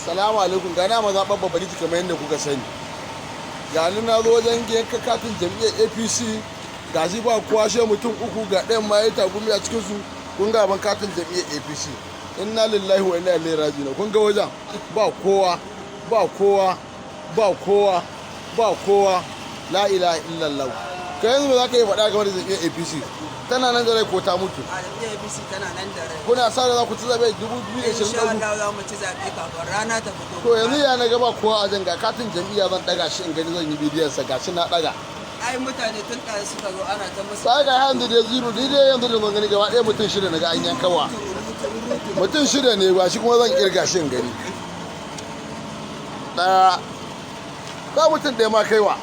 Salamu alaikum. Gana mazaɓar Babbariti kamar yadda kuka sani. Gani na zo wajen yanka katin jam'iyyar APC, ga shi ba kowa sai mutum uku, ga ɗayan ma ya tagumi a cikinsu. Kun ga ban katin jam'iyyar APC. Inna lillahi wa inna ilaihi raji'un. Kun ga wajen ba kowa, ba kowa, ba kowa, ba kowa. La ilaha illallah. Kai yanzu me za ka yi faɗa game da jam'iyyar APC? Tana nan da rai ko ta mutu? A jam'iyyar APC tana nan da rai. Kuna sa da za ku ci zaɓe Insha 2023? Allah za mu ci zaɓe kafin rana ta fito. To yanzu ya na gaba kowa a ga katin jam'iyya, zan daga shi in gani, zan yi bidiyon sa. Gashi na daga. Ai mutane tun ɗaya suka zo ana ta musu. Sai ga yanzu da zero ni dai yanzu da zan gani gaba ɗaya mutum shida naga an yankawa. Mutum shida ne ba shi kuma zan kirga shi in gani. Ɗaya ba mutum ɗaya ma kaiwa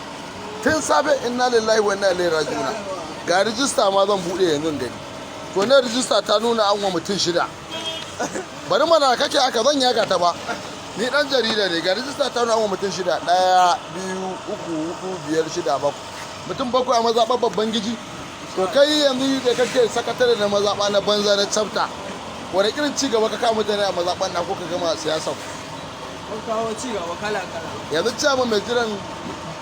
tun safe. Inna lillahi wa inna ilaihi raji'un. Ga rijista ma zan buɗe yanzu in gani. To na rijista ta nuna an wa mutum shida. Bari mana kake aka zan yaga ta ba, ni dan jarida ne. Ga rijista ta nuna an wa mutum shida: ɗaya, biyu, uku, hudu, biyar, shida, bakwai. Mutum bakwai a mazaɓar Babban Giji. To kai yanzu da kake sakatare na mazaɓa na banza na tsafta, wani irin ci gaba ka kawo mutane a mazaɓan na ko ka gama siyasa? Mun kawo ci gaba kala kala. Yanzu ciyaman mai jiran,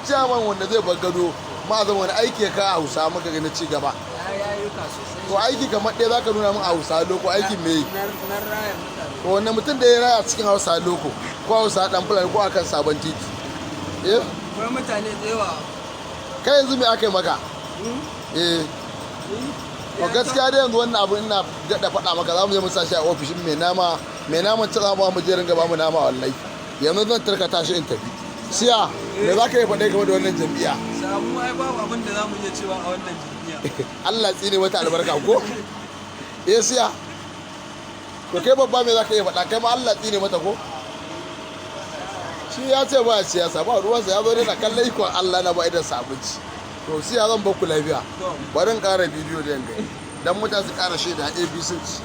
ciyaman wanda zai bar gado ma zama, wani aiki ya ka a Hausa muka gani ci gaba? Ya yi ayyuka sosai. To aiki kamar ɗaya zaka nuna min a Hausa Loko, aikin me yi? Na raya mutane. To wannan mutum da ya raya cikin Hausa Loko ko Hausa Dan Fulani ko akan Sabon Titi, eh? Akwai mutane da yawa. Kai yanzu me aka yi maka? Eh, to gaskiya dai yanzu wannan abu ina daɗa faɗa maka, za mu je mu sa shi a ofishin mai nama. Mai naman ta za mu je ringa ba mu nama. Wallahi yanzu zan tarkata shi in tafi. Siya, me za ka yi faɗe game da wannan jam'iyya? Samu ai babu abin da za mu iya cewa a wannan jam'iyya. Allah tsine mata albarka ko? Eh siya, to kai babba, me za ka iya faɗa? Kai ma Allah tsine mata ko? Shi ya ce ba siyasa, ba ruwansa, ya zo dai na kallon ikon Allah na ba idan sa abinci. To siya, zan ba ku lafiya. Bari in ƙara bidiyo da yanga dan mutane su ƙara shaida APC ci.